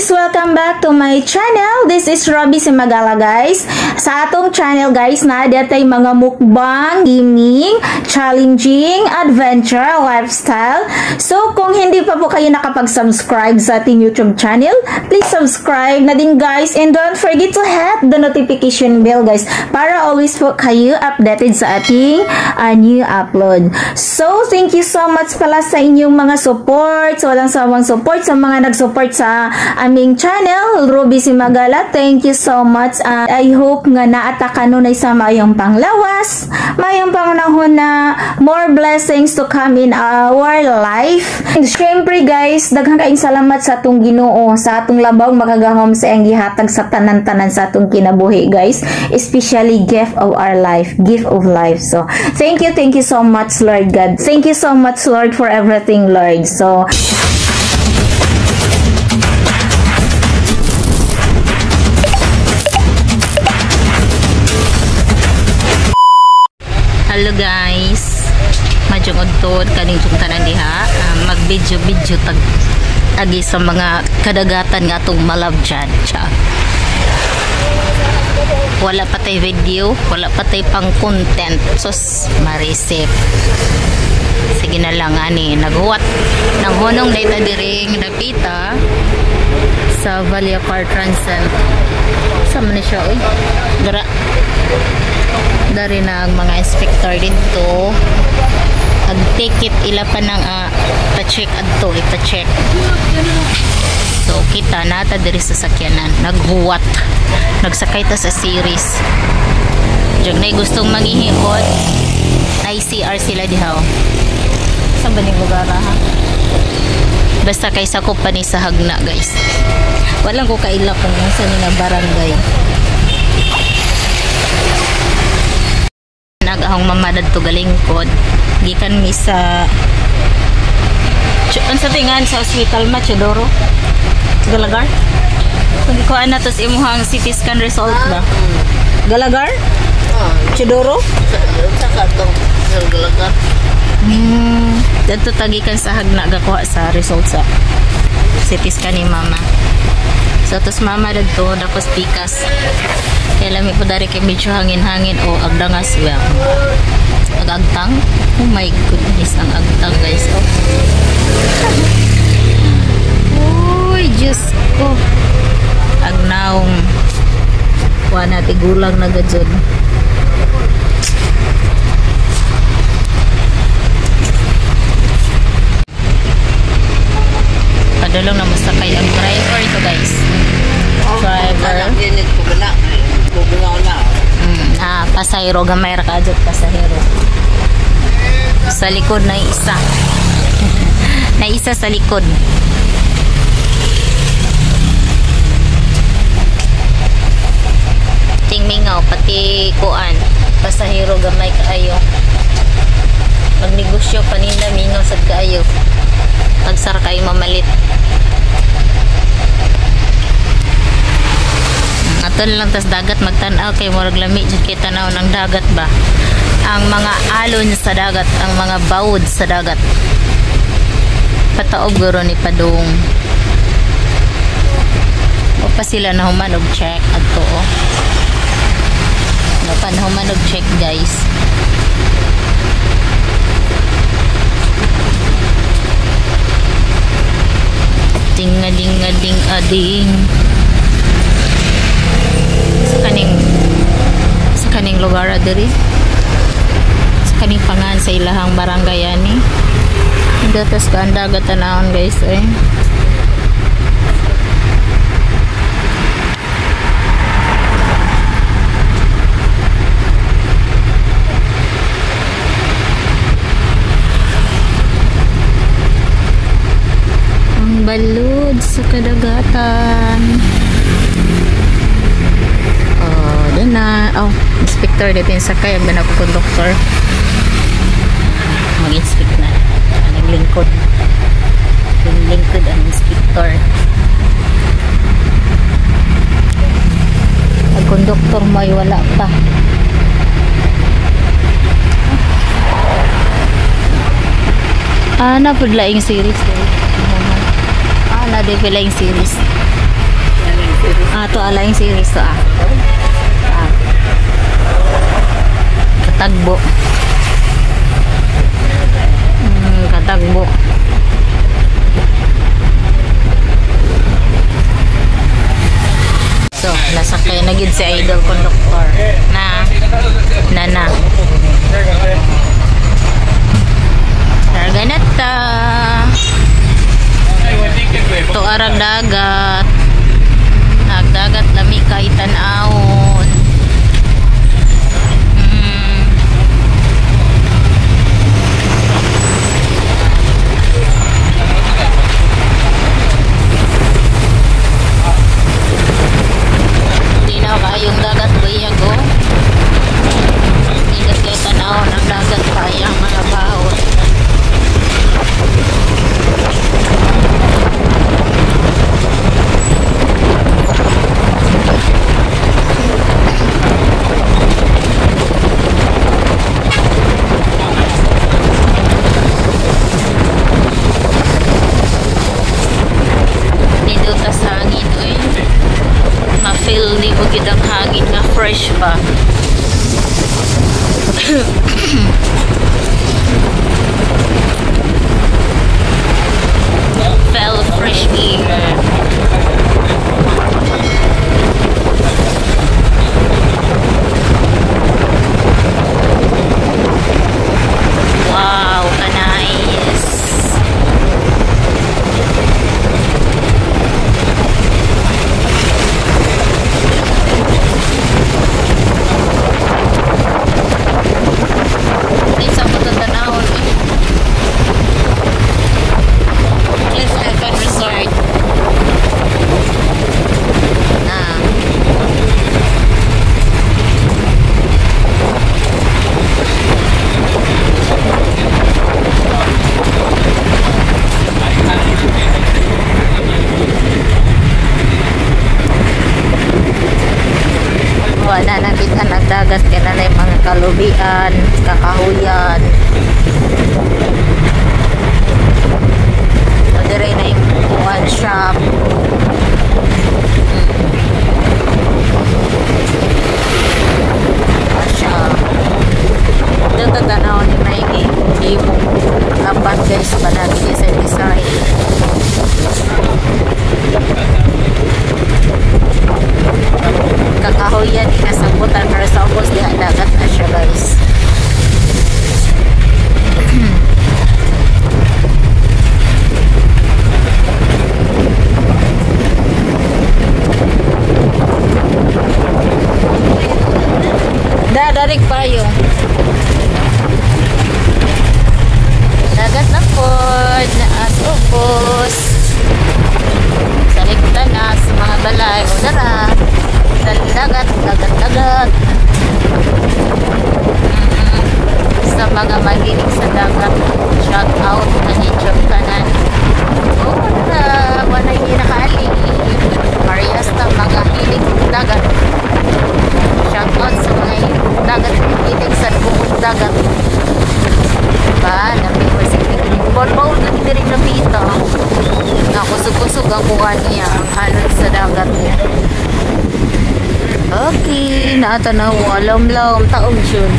Guys! Welcome back to my channel. This is Robbie Cimagala, guys. Sa atong channel, guys, na tay mga mukbang, gaming, challenging, adventure, lifestyle. So, kung hindi pa po kayo nakapag-subscribe sa ating YouTube channel, please subscribe na din, guys. And don't forget to hit the notification bell, guys, para always po kayo updated sa ating new upload. So, thank you so much pala sa inyong mga support, sa walang sawang support, sa mga nag-support sa aming channel, Ruby Cimagala. Thank you so much. I hope nga naata kanunay sa mayong panglawas, mayong pangunahon na more blessings to come in our life. And syempre, guys, daghang kaayong salamat sa atong Ginoo, sa atong labaw makagahom sa iyang gihatag sa tanan-tanan sa atong kinabuhi, guys. Especially gift of our life, gift of life. So, thank you so much, Lord God. Thank you so much, Lord, for everything, Lord. So, hello guys, madyong udtod kaning jung tanan diha, mag-video-video tag agi sa mga kadagatan nga atong malabjan. Wala pa tay video, wala pa tay pang content. Sus, marisip. Sige na lang ani, naghuwat nang hunong dayta diring dapita sa Vallacar Transit. Sa man siya oy? Dara. Dari na ang mga inspector dito. Ag ticket ila pa nang pa-check adto, ipa-check. So kita nata diri sa sakyanan, naghuwat. Nagsakay ta sa series. Diyan nay gustong mangihikot, ICR sila diha. Sa ba ning lugar ha? Basta kay sakop pa ni sa Hagna, guys. Walang ko kaila kung unsa ni nga barangay. Nagahong mama dadto galingkod gikan mi sa unsa tingan sa ospital ma Chidoro Galagar kung gikuha na tos imuhang CT scan result ba Galagar Chidoro sa katong Galagar dadto tagikan sa Hagna gakuha sa result sa CT scan ni mama. So tos mama dadto dakos pikas. Kaya lami po dari kay medyo hangin-hangin o agdangas well. Agagtang. Oh my goodness, ang agtang, guys. Oh. Uy, Diyos ko. Agnaong. Kuha na tigulang na gadyon. Padulong na masakay ang driver ito, guys. Driver. Pasahero gamay ra kaadjot pasahero. Sa likod na isa. Na isa sa likod. Tingmingaw pati kuan pasahero gamay kaayo. Pagnegosyo pa nila mingaw sad kaayo. Tagsar kayo mamalit. Ato lang tas dagat magtan-aw kay murag lami jud kay tan-aw ng dagat ba. Ang mga alon sa dagat, ang mga bawod sa dagat. Pataog guro ni padung. O pa sila na human og check adto oh. No pa na human og check, guys. Ding ding ding ading. Sa kaning lugar diri, sa kaning pangan sa ilahang barangay ani. Datas ka ang dagat tanawon, guys eh. Ang balud sa kadagatan. Na oh, inspector dito yung sakay ang ko conductor mag-inspect na ang lingkod, yung lingkod ang inspector. Ang conductor mo ay wala pa. Ah, napudlaing series eh. Ah, na di pala yung series. series. Ah, to ala yung series to ah. Ah. Katagbo. Katagbo. So, nasakay na gid si Idol Conductor. Na na na. Targa na ta. To arag dagat. Nagdagat lami kay tan-awon. Hindi na kayong dagat buyag oh. Ingat kay tan-awon ang dagat kaya mga baon. Dito tas hangin uy. Ma-feel ni mo gid ang hangin nga fresh ba. Feel fresh air. Wow, ka-nice. Sa patatanawon eh. Cliff Heaven Resort. Na. Wala na kita ng dagat kaya na yung mga kalubian, kakahuyan. So, dire na yung one shop. Siya. Doon tatanaw ni Mikey. Ibong apat guys, palagi sa design. Kakahuyan, ikasambutan pero sa ubos diha dagat na siya guys. Dadarik pa yung dagat na po na at ubos sa likta na sa mga balay o dara dagat dagat dagat sa mga mahilig sa dagat, shout out na inyong tanan. Oh, wala hindi nakaali parehas na mga hilig dagat. Shout out sa mga dagat, hilig sa buong dagat. Ba, lamig pa sa bon-bon na rin napita. Nakusog-kusog ang kuha niya, ang halon sa dagat niya. Okay, naatanaw, alam-lam, taong yun.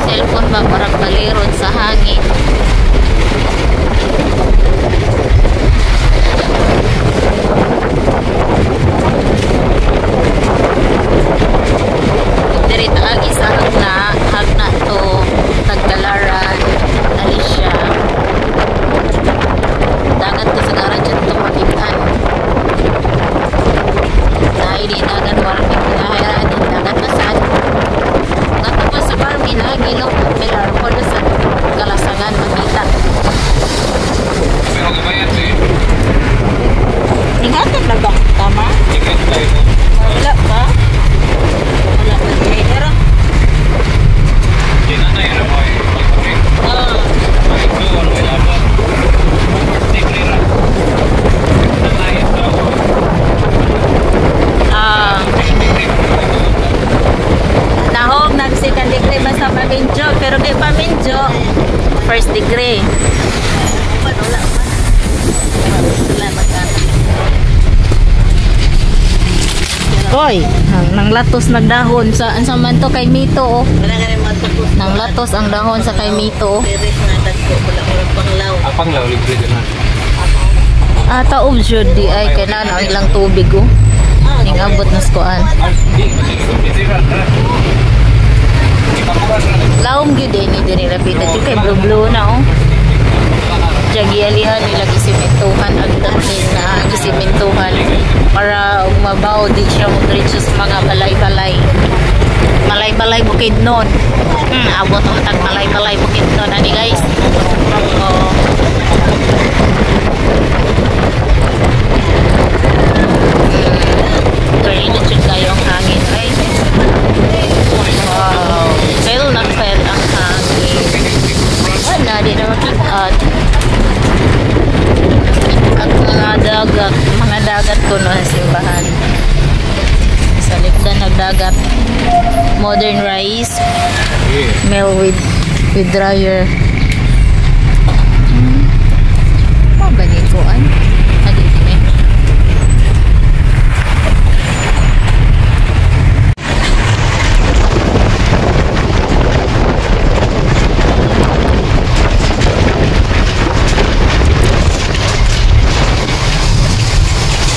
Cellphone ba parang baliron sa hangin. Oy, nang latos nagdahon sa unsa man to kay Mito oh. Wala ka rin matapos. Nang latos ang dahon sa kay Mito. Series nga dagko wala ko ng panglaw. Ang panglaw, libre din na. Ah, taob jud di ay kay na ang ilang tubig oh. Ning abot nas kuan. Ay, di, sige, sige. Lawom gyud eh, ni diri lapita jud kay blue blue na oh. Jagialihan nila gisimentuhan ang dating na gisimentuhan para umabaw di siya mo diretso sa mga balay-balay. Malay-balay bukid nun. Abot ang tag malay-balay bukid nun ani guys. Oh. Pero jud kayo ang hangin ay. Wow. Feel na feel ang hangin. Wala, di na makita. At mga dagat ko no, ang simbahan. Sa likdan ng dagat. Modern rice mill with dryer. Mao ba ni kuan? Adi ni.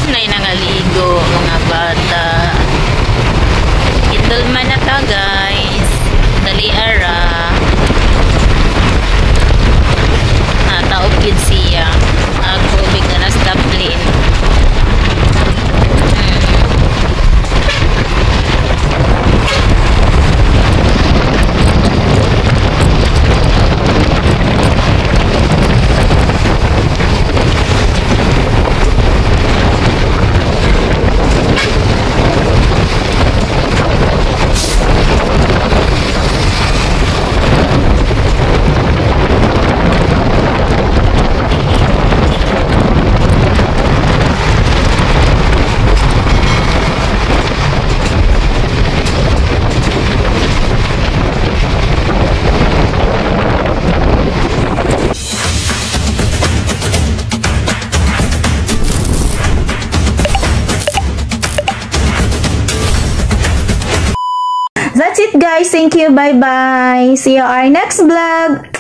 Nay nangaligo mga bata. Kindle man na ta guys. Dali ara. Nataob gid siya. Ako bigla na stop clean. That's it guys. Thank you. Bye-bye. See you our next vlog.